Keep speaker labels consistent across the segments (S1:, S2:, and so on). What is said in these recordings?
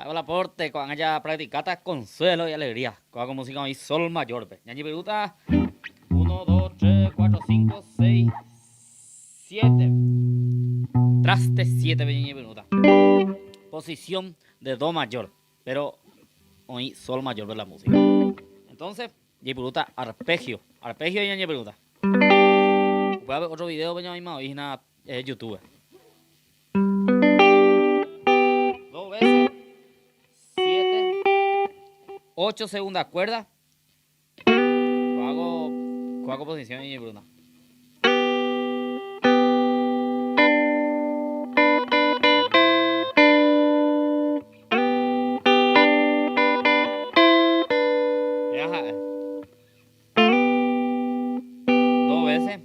S1: Mba'épa la aporte ko'ág̃a japracticáta consuelo y alegría. Kóva ko música oĩ sol mayor-pe. Ñañepyrũta uno, dos, tres, cuatro, cinco, seis, siete. Traste siete-pe ñañepyrũta. Posición de do mayor, pero oĩ sol mayor-pe la música. Entonces, jaipurúta arpegio. Arpegio ñañepyrũta. Upévape otro video-pe ñamoĩma oĩ hína YouTube. Dos veces, siete, ocho segunda cuerda. Hago, hago posición y Bruna. Dos veces.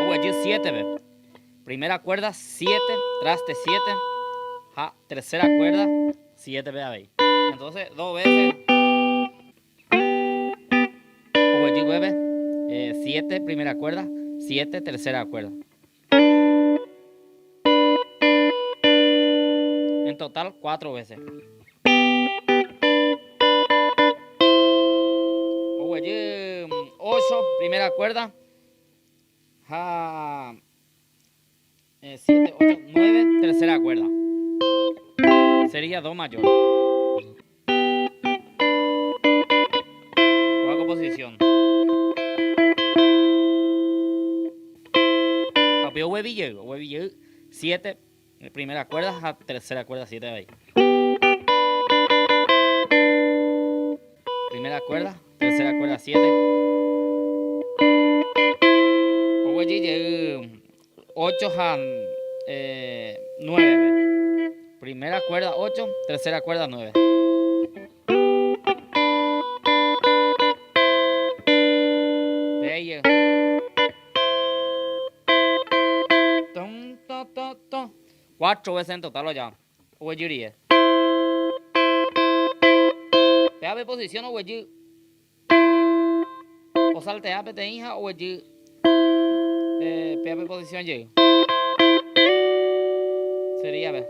S1: Oguejy siete-pe. Primera cuerda siete, traste siete ha tercera cuerda siete-pe avei. Entonces, dos veces oguejy guépe siete primera cuerda, siete tercera cuerda. En total cuatro veces. Oguejy ocho primera cuerda ha siete, ocho, nueve tercera cuerda. Sería do mayor. Kóva ko posición. Ha upéi oguevi jey, oguevi jey siete primera cuerda ha tercera cuerda siete avei. Primera cuerda, tercera cuerda siete. Oguejy jey ocho ha nueve-pe. Primera cuerda ocho, tercera cuerda nueve. Péi Ton, to, to, to. Cuatro veces en total oja oguejy rire. Péape posición oguejy osaltea peteĩ ha oguejy péape posición jey. Sería pe.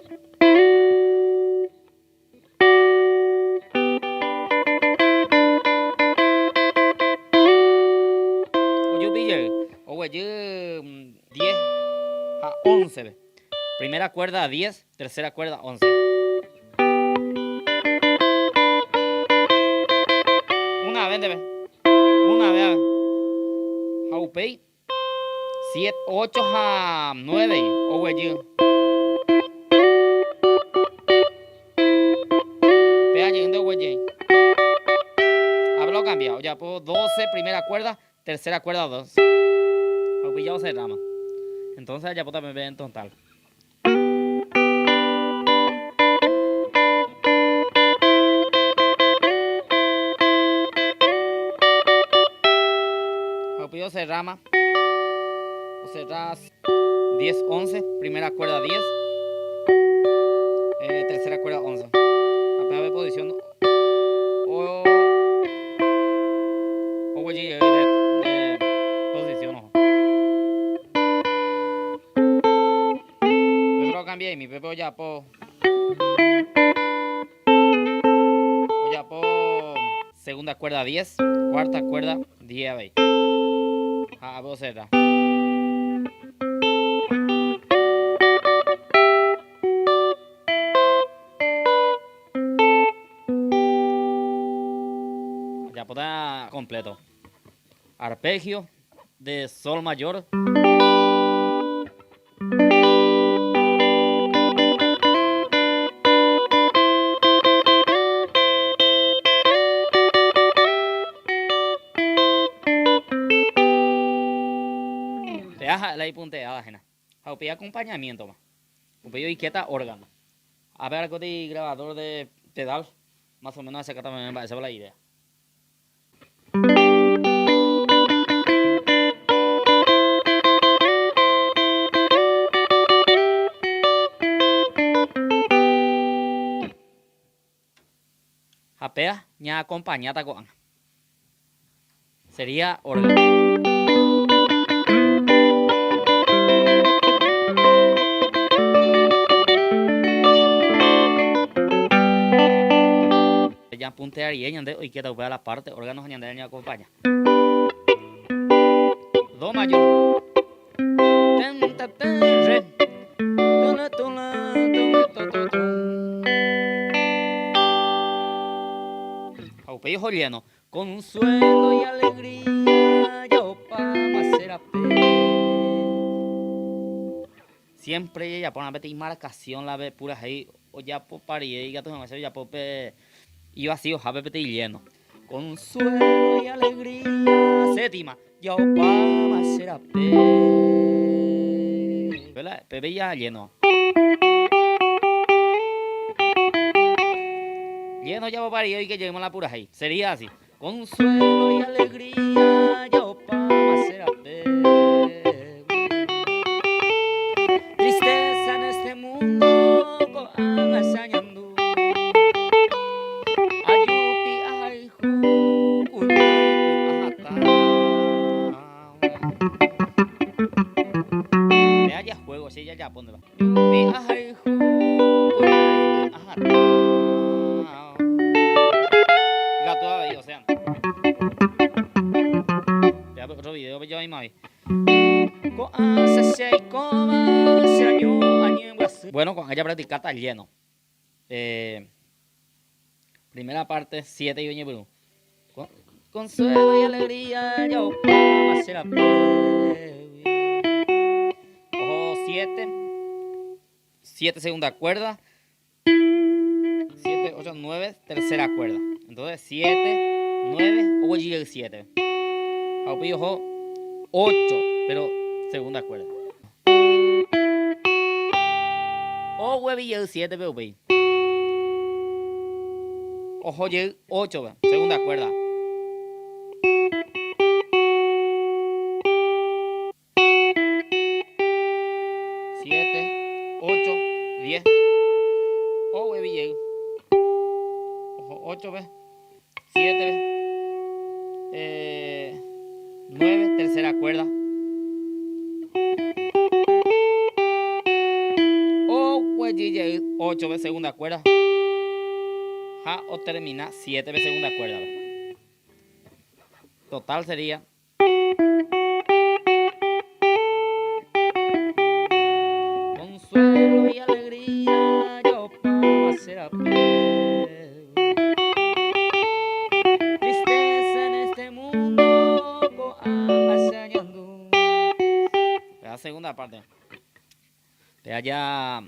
S1: Ojupi jey, oguejy diez ha once-pe. Primera cuerda diez, tercera cuerda once. Una vez ndeve. Una vez ave. Ha upéi siete, ocho ha nueve oguejy. Péa jeýnte oguejy. Ápe la okambia, ojapo doce primera cuerda, tercera cuerda dos. Ha upéi ja oserráma. Entonces ajapóta peve en total. Ha upéi oserráma. Oserra diez, once, primera cuerda diez, tercera cuerda once. Ha péva posición o oguejy jey de posición oho. Pépe okambia'imi, pépe ojapo ojapo segunda cuerda diez, cuarta cuerda diez avei. Ha ápe oserra. Ojapóta completo. Arpegio de sol mayor. Péa ha'e la ipunteáva hína. Ha upéi acompañamiento-ma. Upéi oikéta órgano. Ápe arekóta igrabador de pedal, más o menos achekáta meme mba'éichapa la idea. Ha péva ñaakompañáta ko'ág̃a. Sería órgano. Ñapuntea rire ñande oikéta upéva la parte órgano ha ñande ñaakompaña. Do mayor. Re. Ha upéi oho lleno. Consuelo y alegría jaopáma che rape. Siempre jajapórã peteĩ marcación la pe purahéi ojapopa rire ikatu hag̃uáicha ojapo pe ivaciohápe peteĩ lleno. Consuelo y alegría séptima jaopáma che rape. Pépe ja lleno. Lleno japopa rire oike jeýma la purahéi. Sería así. Consuelo y alegría jaopáma che rape. Tristeza en este mundo ko'ág̃a che añandu. Ajupi ahayhu kuña ipy'ahatã. Péa jajuego che jajapo ndéva. Ajupi ahayhu kuña ipy'ahatã. Ikatu avei, osea. Péa pe otro video-pe jaoĩmavi. Ko'ág̃a che aikóva che año añembyasy. Bueno, ko'ág̃a japracticáta lleno. Primera parte, siete oñepyrũ. Consuelo y alegría jaopáma che rapégui. Oho siete, siete segunda cuerda, siete, ocho, nueve, tercera cuerda. Entonces, siete, nueve, oguejy jey siete. Ha upéi oho ocho, pero segunda cuerda. Oguevi jey siete-pe upéi. Oho jey ocho-pe, segunda cuerda. Siete, ocho, diez. Oguevi jey. Oho ocho-pe, siete-pe, nueve, tercera cuerda. Oguejy jey ocho-pe segunda cuerda ha otermina siete-pe segunda cuerda-pe. Total sería. Consuelo y alegría jaopáva che rape. Tristeza en este mundo ko'ág̃a che añandu. La segunda parte. Pe aja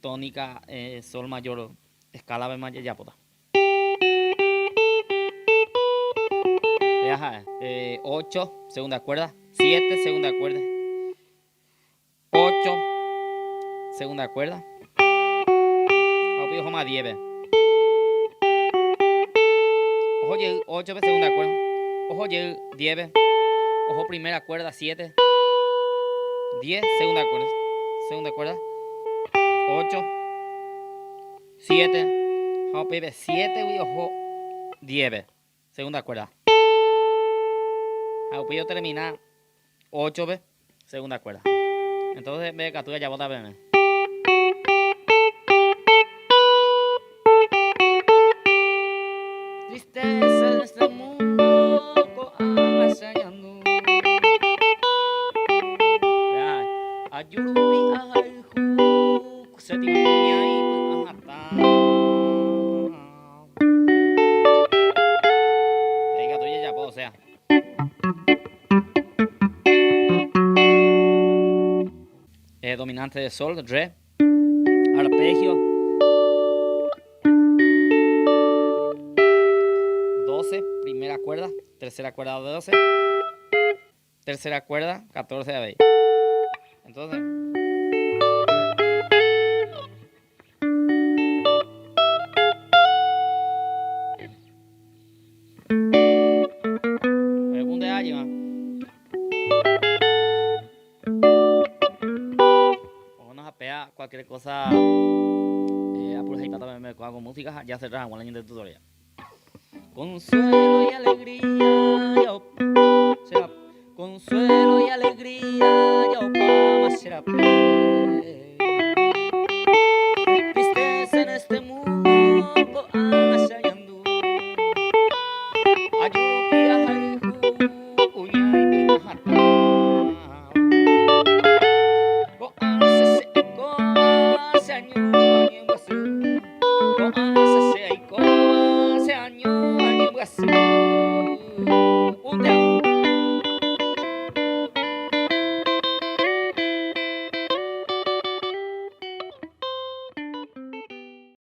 S1: tónica sol mayor escala-pema jajapóta. Péa ha'e, ocho, segunda cuerda, siete, segunda cuerda, ocho, segunda cuerda, ha upéi ohóma diez-pe. Oho jey ocho-pe segunda cuerda, oho jey diez-pe, oho primera cuerda siete, diez, segunda cuerda, segunda cuerda, ocho. Siete, ha upépe siétegui oho diépe, segunda cuerda. Ha upéi otermina óchope, segunda cuerda. Entonces mbeguekatu ajapóta peve. Tristeza en este mundo ko'ág̃a che añandu. Ajurupi ahayhu. Séptima kuña ipy'a hatã. Pe ikatu jajapo, osea. Dominante de sol, re, arpegio. 12, primera cuerda, tercera cuerda de 12, tercera cuerda, 14 avei. Entonces. Cualquier cosa apuraheipáta peve ko'ã ko música ha jacerra hag̃ua la ñande tutorial. Consuelo y alegría jaopa Consuelo y alegría jaopáma che rape Tristeza en este mundo ko'ág̃a che añandu. Ñañembyasy.